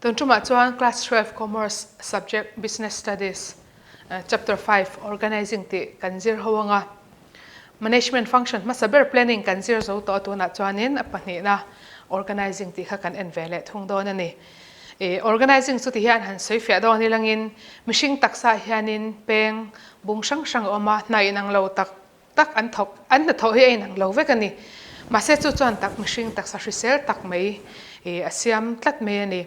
Tun tumah chuan Class 12 Commerce Subject Business Studies Chapter 5 Organizing tih kan zir ho anga. Management function hmasa ber Planning kan zir zo tawh a tunah chuanin a pahnihna Organizing tih kha kan en ve leh thung dawn a ni. Organizing chu ti hian han sawi fiah dawn ilangin mihring taksa hianin peng bung hrang hrang a awm a, hna inang lo tak tak an thawk, an hnathawh hi a inang lo vek a ni. Mahse chu chuan tak mihring taksa hrisel tak mai a siam tlat mai a ni.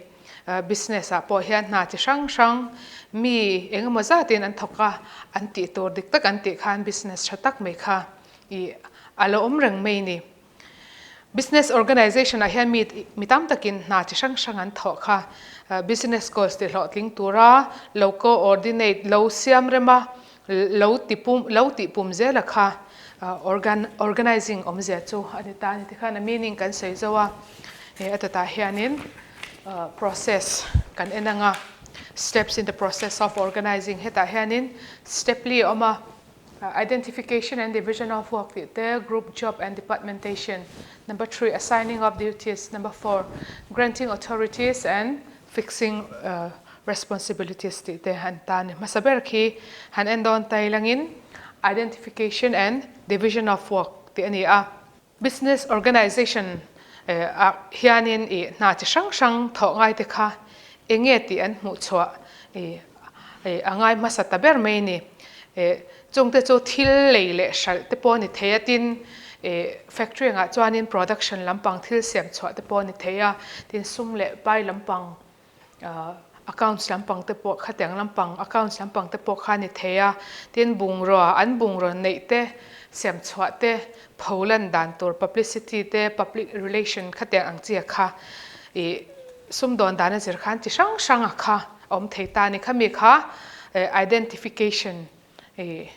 Business ah pawh hian hna chi hrang hrang mi eng emaw zatin an thawk a, an tih tur dik tak an tih khan business tha tak mai kha ih a lo awm reng mai a ni. Business organization ah hian mi mi tam takin hna chi hrang hrang an thawh kha. Business goals ti hlawhtling tura lo coordinate, lo siam rem a, lo ti pum lo tih pum zel a kha organ organizing awmzia chu a ni ta a ni. Tikhan a meaning kan sawi zo a, he a tawtah hianin process kan en ang a, steps in the process of organizing hetah hianin step li a awm a, identification and division of work tih te, group job and departmentation, number three assigning of duties, number four granting authorities and fixing responsibilities tih te an ta a ni. Hmasa ber khi han en dawn ta ilangin identification and division of work tih a ni a. Business organization ah hianin ih hna chi hrang hrang thawh ngai te kha eng nge tih an hmuh chhuah ih a ngai hmasa ta ber mai a ni. Chung te chu thil lei leh hralh te pawh a ni thei a, tin factory angah chuanin production lampang thil siam chhuah te pawh a ni thei a, tin sum leh pai lampang accounts lampang te pawh khatiang lampang accounts lampang te pawh kha a ni thei a, tin bungrua an bungraw neih te siam chhuah te pho lan dan tur publicity te public relation khatiang ang chi a kha ih sumdawn dan a zir khan chi hrang hrang a kha a awm thei ta a ni. Khami kha identification ih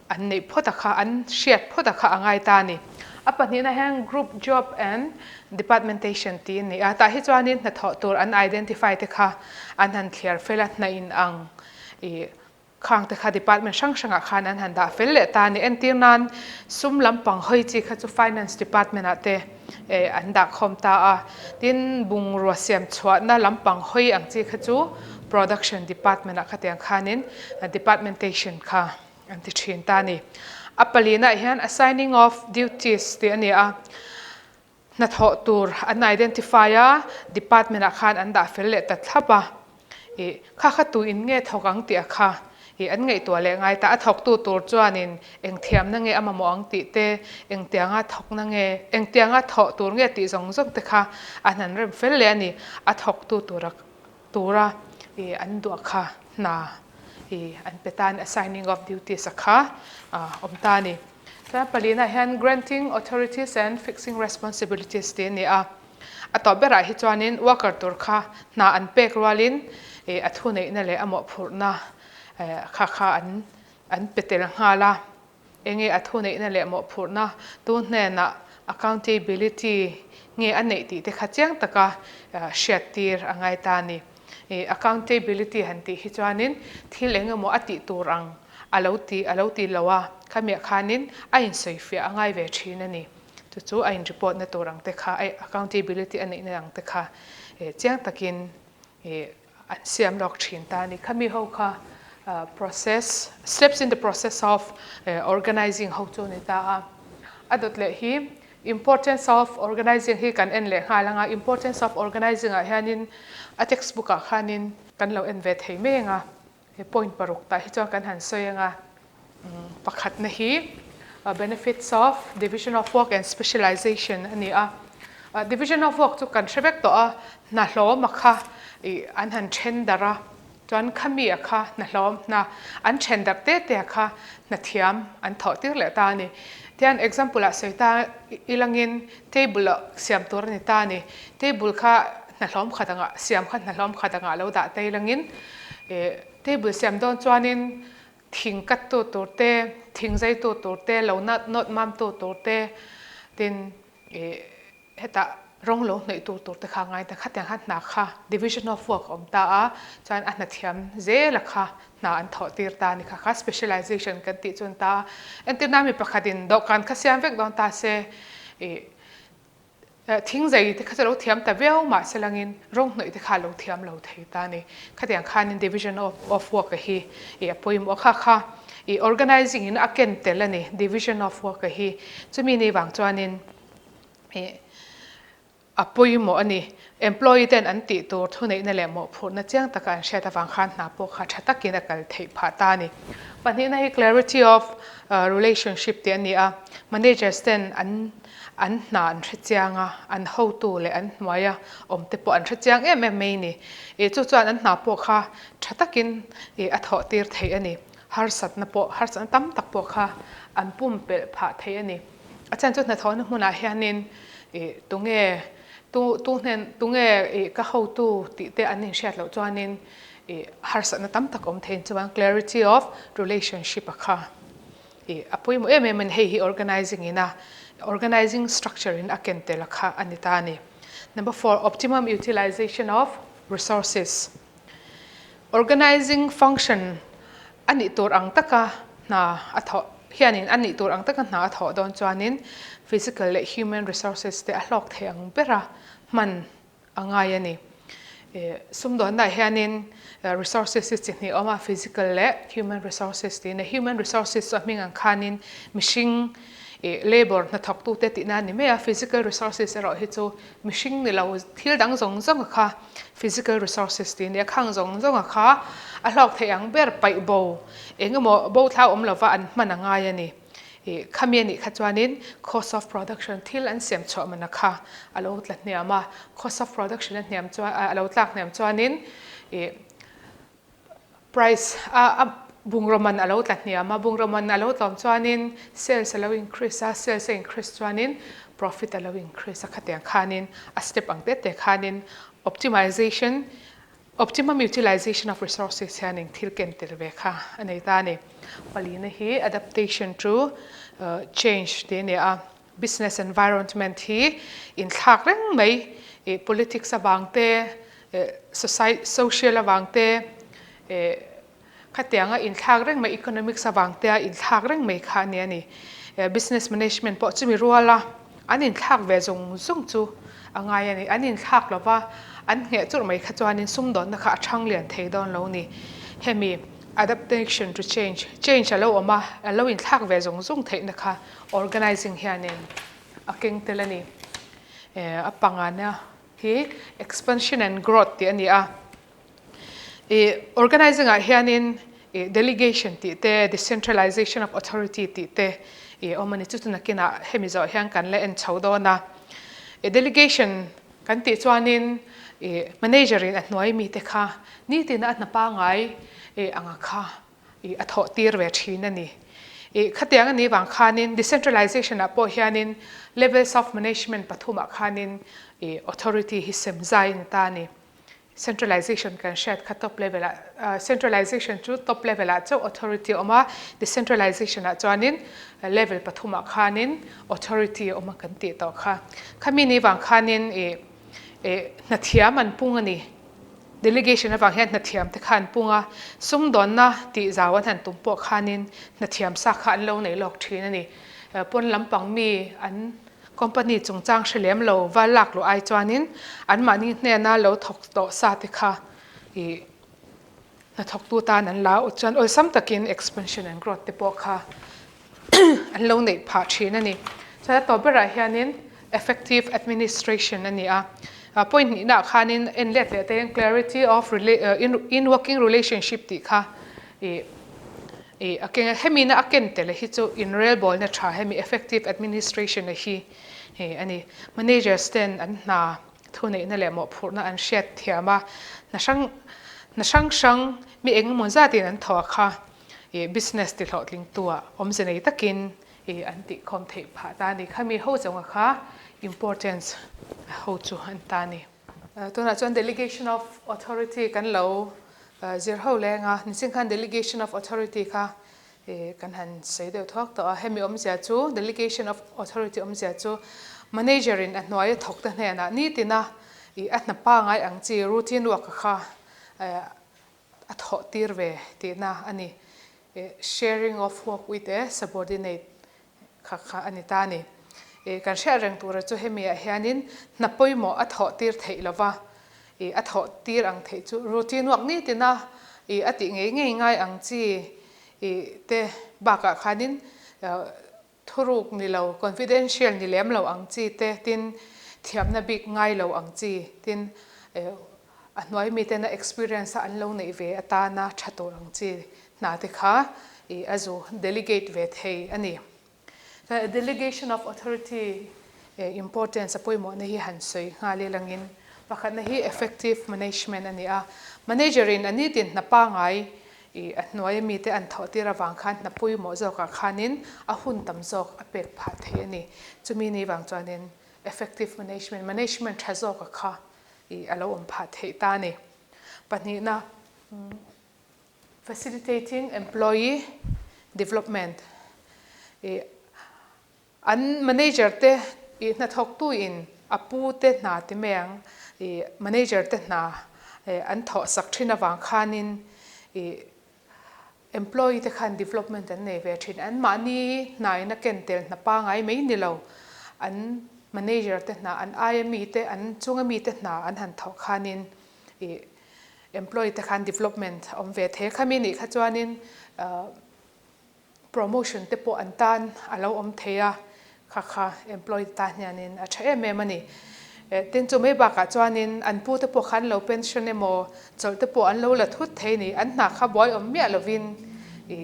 an neih phawt a kha, an hriat phawt a kha a ngai ta a ni. A pahnihna hian group job and departmentation tih a ni a, tah hi chuanin hnathawh tur an identify te kha an han thliar fel a, hna in ang ih khang te kha department hrang hrangah khan an han dah fel leh ta a ni. Entir nan sum lampang hawi chi kha chu finance department ah te an dah khawm ta a, tin bungrua siam chhuahna lampang hawi ang chi kha chu production department ah khatiang khanin departmentation kha an ti thin ta a ni. A palinah hian assigning of duties tih a ni a, hnathawh tur an identify a, department ah khan an dah fel leh ta thlap a, ih kha kha tu in nge thawk ang tih a kha ih an ngaihtuah leh ngai ta, a thawktu tur chuanin eng thiamna nge a mamawh ang tih te, engtianga thawkna nge, engtianga thawh tur nge tih zawng zawng te kha an han rem fel leh a ni, a thawktu tura tura ih an duah kha hna ih an pe ta a ni, assigning of duties a kha a awm ta a ni. Chuan palinah hian granting authorities and fixing responsibilities tih a ni a, a tawp berah hi chuanin worker tur kha hna an pek rualin ih a thuneihna leh a mawhphurhna kha kha an an pe tel nghal a. Enge a thuneihna leh mawhphurhna tu hnenah accountability nge a neih tih te kha chiang taka hriattir a ngai ta a ni. Accountability han tih hi chuanin thil eng emaw a tih tur ang a lo ti a lo ti lo a, khamiah khanin a insawifiah a ngai ve thin a ni. Chu chu a in report na tur ang te kha accountability a neihna ang te kha chiang takin an siam lawk thin ta a ni. Khami ho kha process, steps in the process of organizing ho chu a ni ta a. A dawt leh hi importance of organizing hi kan en leh nghal ang a, importance of organizing ah hianin a textbook ah khanin kan lo en ve thei mai ang a. He point paruk tah hi chuan kan han sawi ang a, pakhatna hi benefits of division of work and specialization a ni a. Division of work chu kan hre vek tawh a, hna hlawm a kha ih an han then darh a, chuan khami a kha hna hlawm hna an then darh te te a kha hna thiam an thawh tir leh ta a ni. Tihian example ah sawi ta ilangin table ah siam tur a ni ta a ni. Table kha hna hlawm khat angah siam kha hna hlawm khat angah lo dah ta ilangin ih table siam dawn chuanin thing cut tu tur te, thing zai tu tur te, lo nat nawt mam tu tur te tin ih hetah rawng lo hnaih tur tur te kha ngai ta khatiang khan hna kha division of work a awm ta a, chuan a hna thiam zel a kha hna an thawh tir ta a ni kha kha specialization kan tih chu an ta a, entirna mi pakhatin dawhkan kha siam vek dawn ta se ih. Thing zei te kha chu lo thiam ta viau mah se langin rawng hnawih te kha a lo thiam lo thei ta a ni. Khatiang khanin division of of work a hi ih a pawimawh kha kha ih organizing in a ken tel a ni division of work a hi. Chumi ni vang chuanin ih a pawimawh a ni. Employee ten an tih tur thuneihna leh mawhphurhna chiang taka an hriat avang khan hna pawh kha tha takin a kal theih phah ta a ni. Pahnihna hi clarity of relationship tih a ni a, managers ten an an hna an hre chiang a, an hotu leh an hnuaia awm te pawh an hre chiang em em mai a ni. Ih chu chuan an hna pawh kha tha takin ih a thawh tir theih a ni. Harsatna pawh, harsatna tam tak pawh kha an pumpelh phah theih a ni. A chhan chu hnathawhna hmunah hianin ih tunge tu tu hnen tunge ih ka hotu tih te an inhriat loh chuanin ih harsatna tam tak awm theiin chuan clarity of relationship a kha ih a pawimawh em em a ni. Hei hi organizing in a organizing structure in a ken tel a kha a ni ta a ni. Number four, optimum utilization of resources. Organizing function a nih tur ang taka hna a thawh hianin a nih tur ang taka hna a thawh dawn chuanin physical leh human resources te a hlawk thei ang bera hman a ngai a ni. Sumdawnnaah hianin resources hi chi hnih a awm a, physical leh human resources tiin a. Human resources chu a hming ang khanin mihring labour hnathawktute tihna a ni mai a, physical resources erawh hi chu mihring ni lo thil dang zawng zawng a kha physical resources tih a nia, khang zawng zawng a kha a hlawk theih ang ber paih bo eng emaw bo thlau awm lova an hman a ngai a ni. Ih khami a nih kha chuanin cost of production thil an siam chhuah man a kha a lo tla hniam a, cost of production a hniam chuan a lo tlak hniam chuanin ih Price a bungraw man a lo tla hniam a, bungraw man a lo tlawm chuanin sales a lo increase a, sales a increase chuanin profit a lo increase a, khatiang khanin a step ang te te khanin optimization, optimum utilization of resources hianin thil ken tel ve kha a nei ta a ni. Palina hi adaptation to change tih a ni a, business environment hi inthlak reng mai ih politics avang te Society social avang te eh khatianga inthlak reng mai economics avang te a inthlak reng mai kha a ni a ni. Business management pawh chumi ruala an inthlak ve zung zung chu a ngai a ni. An inthlak lova an ngheh churh mai kha chuanin sumdawnna kha a thang lian thei dawn lo ni. Hemi adaptation to change, change a lo awm a, a lo inthlak ve zung zung theihna kha organizing hianin a keng tel a ni. A pangana Hi expansion and growth tih a ni a. Ih organizing ah hianin ih delegation tih te, decentralization of authority tih te ih awm a ni. Chu chu nakinah hemi zawh hian kan la en chho dawn a. Ih delegation kan tih chuanin ih manager in a hnuai mite kha nitin a hna pangai ih anga kha ih a thawh tir ve thin a ni. Ih khatiang a nih vang khanin decentralization ah pawh hianin levels of management pathumah khanin ih authority hi sem zai a ni ta a ni. Centralization kan hriat kha top level ah centralization chu top level ah chauh authority a awm a, decentralization ah chuanin level pathumah khanin authority a awm a kan tih tawh kha. Khami ni vang khanin ih ih hnathiam an pung a ni. Delegation avang hian hnathiam te kha an pung a, sumdawnna tih zau an han tum pawh khanin hnathiam sa kha an lo nei lawk thin a ni. Pawn lampang mi an company chungchang hre lem lo va lak luh ai chuanin anmahni hnena lo thawk tawh sa te kha ih hnathawktu tan an la chuan awlsam takin expansion and growth te pawh kha an lo neih phah thin a ni. Chuan a tawp berah hianin effective administration a ni a. Point hnihnaah khanin en let leh te clarity of in working relationship tih kha ih ih a keng a. Hemi na a ken tel hi chu inrelbawlna tha hemi effective administration a hi hi a ni. Managers ten an hna thuneihna leh mawhphurhna an hriat thiam a, hna hrang hna hrang hrang mi engemaw zatin an thawh kha ih business ti hlawhtlingtu ah awmze nei takin ih an tih khawm theih phah ta a ni. Khami ho chunga kha importance ho chu an ta a ni. Tunah chuan delegation of authority kan lo zir ho leng a, niching khan delegation of authority kha ih kan han sawi deuh thuak tawh a. Hemi awmzia chu delegation of authority awmzia chu manager in a hnuaia thawk te hnenah nitina ih a hna pangai ang chi routine work kha a thawh tir ve tihna a ni. Sharing of work with a subordinate kha kha a ni ta a ni. Kan hriat reng tura chu hemi ah hianin hna pawimawh a thawh tir theih lova, a thawh tir ang theih chu routine work nitina a tih ngei ngei ngai ang chi te bakah khanin thuruk ni lo, confidential ni lem lo ang chi te, tin thiamna bik ngai lo ang chi, tin a hnuai mitena experience a an lo neih ve atana tha tur ang chi hna te kha a zu delegate ve thei a ni. Delegation of authority importance a pawimawhna hi han sawi nghal i langin pakhatna hi effective management a ni a. Manager in a nitin hna pangai i a hnuai ami te an thawh tir avang khan hna pawimawh zawkah khanin a hun tam zawk a pek phah thei a ni. Chumi ni vang chuanin effective management, management tha zawka kha i a lo awm phah theih ta a ni. Pahnihna. Facilitating Employee Development i an manager te i hnathawktu in a pu te hna ti mai ang i manager te hna an thawh sak thin avang khanin i employee te khan development an nei ve thin. An mahni hna in a ken tel hna pangai mai ni lo an manager te hna an aia mi te an chunga mi te hna an han thawh khanin i Employee te khan development a awm ve thei a, khami nih kha chuanin promotion te pawh an tan a lo awm thei a, kha kha employee te tan hianin a tha em em a ni. Tin chu mai bakah chuanin an pu te pawh kha an lo pension emaw chawlh te pawh an lo la thut thei a ni, an hna kha buai awm miah lovin i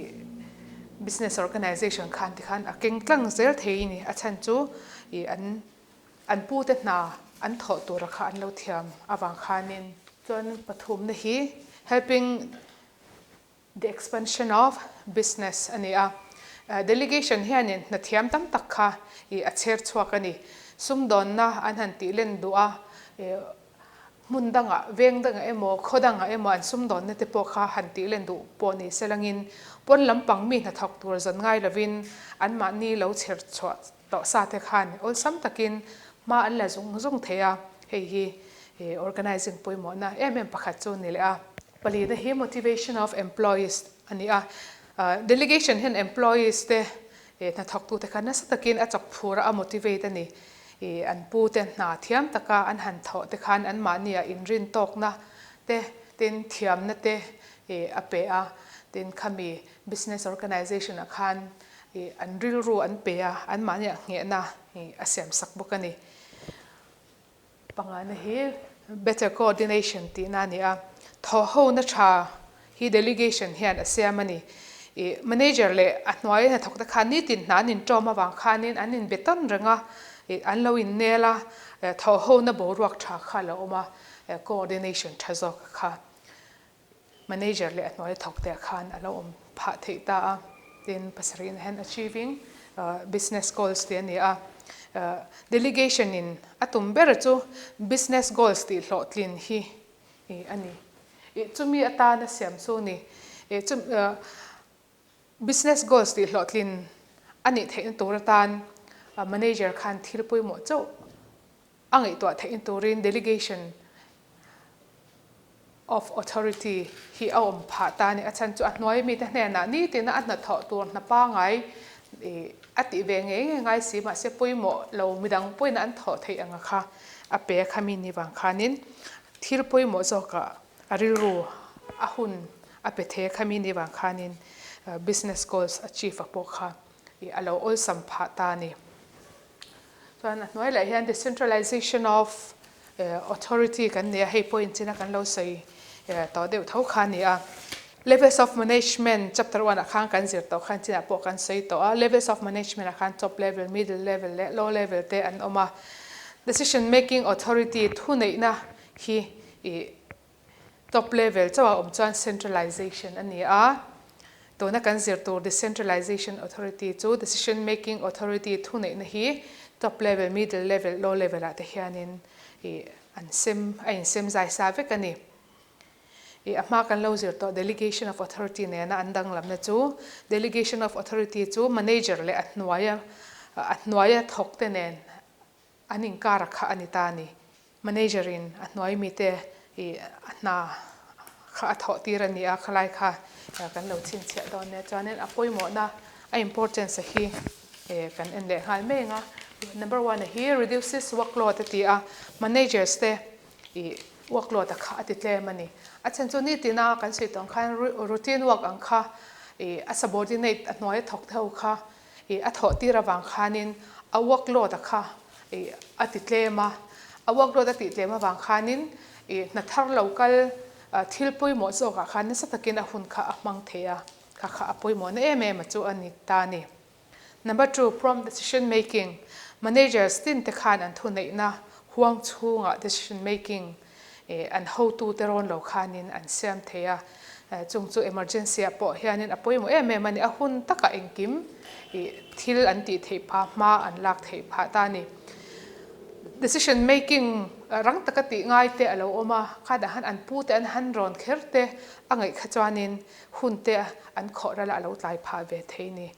business organization khan tikhan a keng tlang zel thei a ni, a chhan chu i an An pute hna an thawh tura kha an lo thiam avang khanin. Chuan pathumna hi helping the expansion of business a ni a. Delegation hianin hna thiam tam tak kha i a chher chhuak a ni. Sumdawnna an han tih len duh a, hmun dangah, veng dangah emaw, khaw dangah emaw an sumdawnna te pawh kha han tih len duh pawh ni se langin pawn lampang mi hnathawk tur zawn ngai lovin anmahni lo chher chhuah Tawh sa te khan awlsam takin hma an la zung zung thei a, hei hi organizing pawimawhna em em pakhat chu ni leh a. Palina hi motivation of employees a ni a, delegation hian employees te hnathawktu te kha nasa takin a chawk phur a, a motivate a ni. An pu te hna thiam taka an han thawh te khan anmahnia inrintawkna te tin thiamna te a pe a, tin khami business organization ah khan I an rilru an pe a, anmahni ah nghehna i a siam sak bawk a ni. Pangana hi better coordination tihna a ni a, thawhhona tha hi delegation hian a siam a ni. I manager leh a hnuai hnathawk te khan nitin hna an inṭawm avang khanin an inbe tawn reng a, i an lo innel a, thawhhona boruak tha kha a lo awm a, coordination tha zawk kha. Manager leh a hnuai thawk te ah khan a lo awm phah theih ta a, tin pasarih na hian achieving business goals tih a ni a, delegation in a tum ber chu business goals tih hlawhtlin hi a ni. Chumi atana siam chu ni. Business goals tih hlawhtlin a nih theihna tur atan manager khan thil pawimawh chauh a ngaihtuah theihna turin delegation of authority hi a awm phah ta a ni. A chhan chu a hnuai mite hnenah nitina a hnathawh tur hna pangai a tih ve ngei ngei ngai si mahse pawimawh lo midang pawhin an thawh theih anga kha a pe a khami ni vang khanin thil pawimawh zawkah a rilru a hun a pe thei a khami ni vang khanin business goals achieve a pawh kha a lo awlsam phah ta a ni. Chuan a hnuai leh hian decentralization of authority kan nei a, hei pawh inchina kan lo sawi tawh deuh tho kha a ni a. Levels of management chapter one ah khan kan zir tawh khan chinah pawh kan sawi tawh a, levels of management ah khan top level, middle level leh low level te an awm a. Decision making authority thuneihna hi ih Top level chauh a awm chuan centralization a ni a, tuna kan zir tur decentralization authority chu decision making authority thuneihna hi top level, middle level, low level ah te hianin ih an sem a insem zai sa vek a ni. Ih a hma kan lo zir tawh delegation of authority nena an danglamna chu delegation of authority chu manager leh a hnuaia a hnuaia thawk te nen An inkar a kha a ni ta a ni. Manager in a hnuai mite i a hna kha a thawh tir a ni a, khalai kha kan lo chhinchhiah dawn nia. Chuanin a pawimawhna, a importance a hi kan en leh nghal mai ang a. Number one a hi reduces workload a ti a, managers te ih workload a kha a ti tlem a ni. A chhan chu nitina kan sawi tawh ang khan routine work ang kha ih a subordinate a hnuai a thawk te ho kha ih a thawh tir avang khanin a workload a kha ih a ti tlem a, a workload a tih tlem avang khanin ih hna thar lo kal thil pawimawh zawkah khan nasa takin a hun kha a hmang thei a, kha kha a pawimawhna em em a chu a ni ta a ni. Number two, prompt decision making, Managers tin te khan an thuneihna huang chhungah decision making an hotu te rawn lo khanin an siam thei a, chung chu emergency ah pawh hianin a pawimawh em em a ni, a hun takah engkim thil an tih theih phah hma an lak theih phah ta a ni. Decision making rang taka tih ngai te a lo awm a, khadah han an pu te an han rawn kher te a ngaih kha chuanin hun te an khawh ral a a lo tlai phah ve thei ni.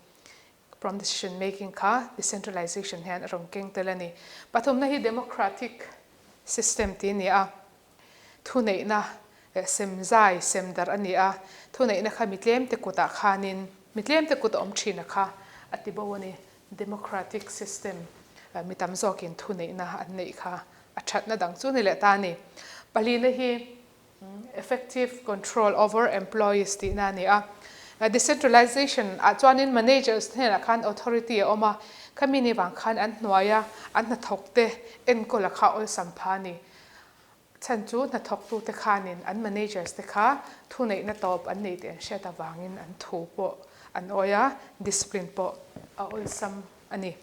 Prompt decision making kha decentralization hian a rawn keng tel a ni. Pathumna hi democratic system tih a ni a, thuneihna sem zai, sem darh a ni a, thuneihna kha mi tlemte kutah khanin, mi tlemte kut a awm thin a kha a ti bo a ni. Democratic system mi tam zawkin thuneihna an neih kha a thatna dang chu ni leh ta a ni. Pahlihna hi Effective control over employees tihna a ni a. Decentralization ah chuanin managers hnenah khan authority a awm a, khami ni vang khan an hnuaia an hnathawk te enkawl a kha awlsam pha a ni. Chhan chu hnathawk tute khanin an managers te kha thuneihna tawp an nei tih an hriat avangin an thu pawh an awi a, discipline pawh a awlsam a ni.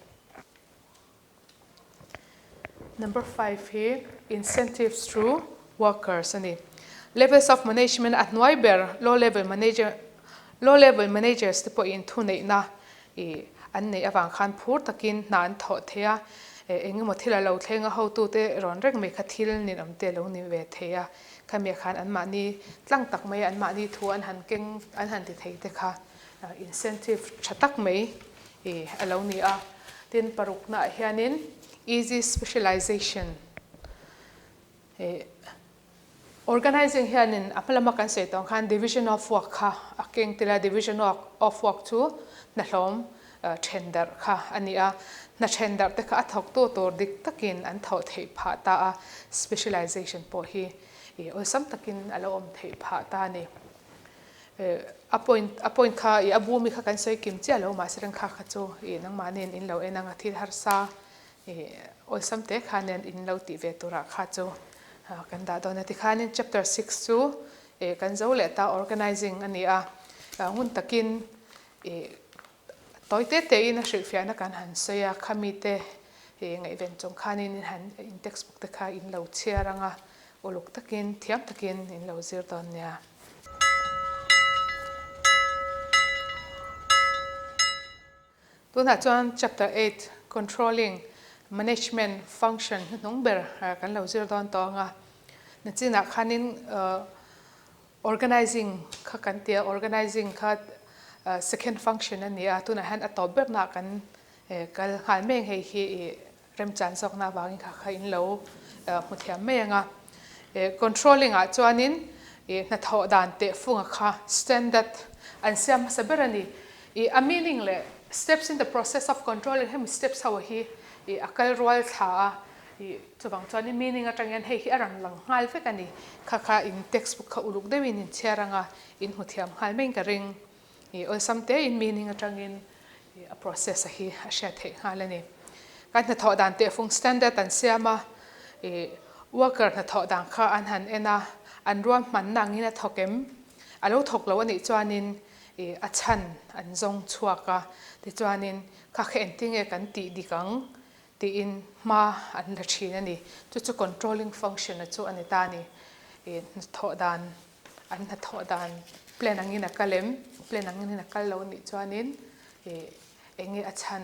Number 5 hi incentives through workers a ni. Levels of management a hnuai ber low level manager low level managers te pawhin thuneihna ih an neih avang khan phur takin hna an thawh thei a, eng emaw thil a lo thleng a hotute rawn reng mai kha thil ninawm te a lo ni ve thei a, khami ah khan anmahni tlang tak mai anmahni thu an han keng an han ti thei te kha incentive tha tak mai I a lo ni a. Tin, paruknaah hianin easy specialization i organizing hianin a hma lama kan sawi tawh ang khan division of work kha a keng tel a, division of work chu hnahlawm then darh kha a ni a. Hna then darh te kha a thawktu tur dik takin an thawh theih phah ta a, specialization pawh hi i awlsam takin a lo awm theih phah ta a ni. A point a point kha i a bu mi kha kan sawi kim chiah lo mahse reng kha kha chu i nangmah nen in lo en ang a thil harsa i awlsam te kha nen in lo tih ve turah kha chu kan dah dawn a tikhanin chapter 6 chu i kan zo leh ta organizing a ni a ngun takin i tawi te te in a hrilhfiahna kan han sawi a khami te i ngaihven chung khanin in han in textbook te kha in lo chhiar ang a uluk takin thiam takin in lo zir dawn nia. Tunah chuan Chapter 8, Controlling Management Function hnuhnung ber kan lo zir dawn tawh ang a. Nachinah khanin Organizing kha kan ti a, Organizing kha second function a ni a, tunah hian a tawp bernaah kan kal nghal mai ang hei hi i Remchan zawkna avangin kha kha in lo hmu thiam mai ang a. Controlling ah chuanin i hnathawh dan teh funga kha standard an siam hmasa ber a ni. I a meaning leh steps in the process of controlling hemi steps ho hi i a kal rual thla a, i chuvang chuanin meaning atang hian hei hi a rawn lang nghal vek a ni. Kha kha in textbook kha uluk deuhin in chhiar ang a, in hmu thiam nghal maiin ka ring. I awlsam te in meaning atangin a process a hi a hriat theih nghal a ni. Kan hnathawh dan tehfung standard an siam a, i worker hnathawh dan kha an han en a, an ruahmanna angin a thawk em? A lo thawk lo a nih chuanin i a chhan an zawng chhuak a, tichuanin kha kha engtinge kan tih dik ang tiin hma an la thin a ni. Chu chu controlling function a chu a ni ta a ni. I hnathawh dan An hnathawh dan plan angin a kal em? Plan angin a kal lo anih chuanin ih eng nge a chhan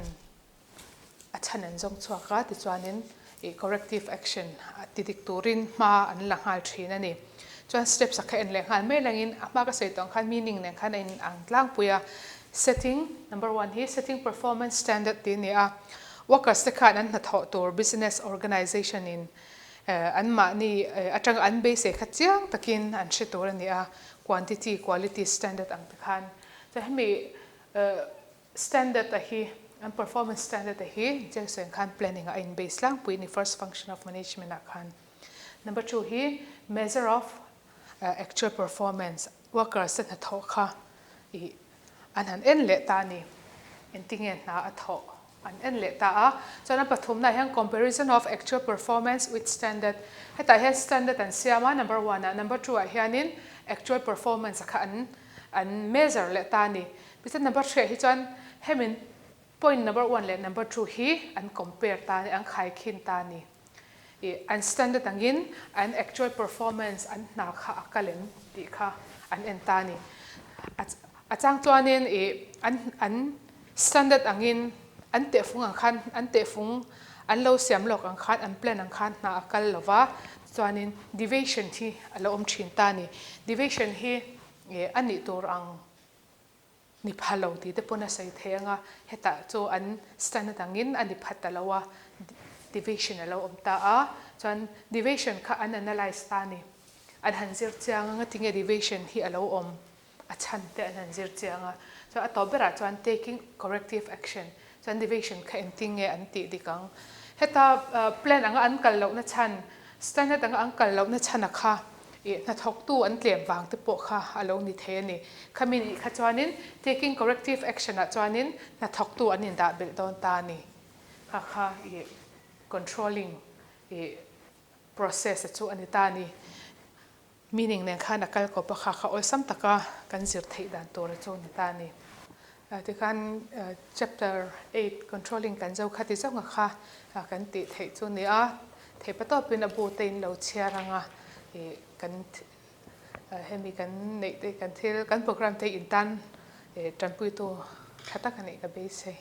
a chhan an zawng chhuak a tichuanin ih corrective action a ti dik turin hma an la nghal thin a ni. Chuan steps a kha en leh nghal mai langin a hma ka sawi tawh ang khan meaning nen khan a in ang tlangpui a. Setting number one hi setting performance standard tih a ni a, workers te khan an hnathawh tur business organization in Anmahni atanga an beisei kha chiang takin an hre tur a ni a, quantity, quality standard ang te khan. Chuan hemi standard a hi An performance standard te hi Jackson khan planning ah a in base tlangpui a ni first function of management ah khan. Number 2 hi measure of actual performance, workers te hnathawh kha ih an han en leh ta a ni. Engtinge hna a thawh an en leh ta a. Chuan a pathumna ah hian comparison of actual performance with standard, hetah hian standard an siam a number 1 ah, number 2 ah hianin actual performance kha an an measure leh ta a ni. Tichuan number 3 ah hi chuan hemi point number 1 leh number 2 hi an compare ta a ni, an khaikhin ta a ni. Ih an standard angin an actual performance an hna kha a kal em tih kha an en ta a ni. A chang chuanin ih an an standard angin an tehfung ang khan an tehfung an lo siam lawk ang khan an plan ang khan hna a kal lo va, chuanin deviation hi a lo awm thin ta a ni. Deviation hi ih a nih tur ang Ni pha lo tih te pawn a sawi thei ang a, hetah chu an stand atangin a ni pha ta lo a, deviation a lo awm ta a, chuan deviation kha an analyse ta a ni. An han zir chiang ang a, tinge deviation hi a lo awm a chhan te an han zir chiang a, chuan a tawp berah chuan taking corrective action, chuan deviation kha engtin nge an tih dik ang. Heta plan anga an kal lohna chhan, standard anga an kal lohna chhana kha Ih hnathawktu an tlem vang te pawh kha a lo ni thei a ni. Khami nih kha chuanin taking corrective action ah chuanin hnathawktu an indah belh dawn ta a ni. Kha kha ih controlling ih process a chu a ni ta a ni. Meaning nen khan a kal kawp a, kha kha awlsam taka kan zir theih dan tur a chu a ni ta a ni. Tikhan chapter 8 controlling kan zo kha ti zawnga kha kan tih theih chu ni a, theihpatawpin a bu te in lo chhiar anga ih kan hemi kan neih te kan thil kan program te in tan tanpuitu tha tak a nih ka beisei.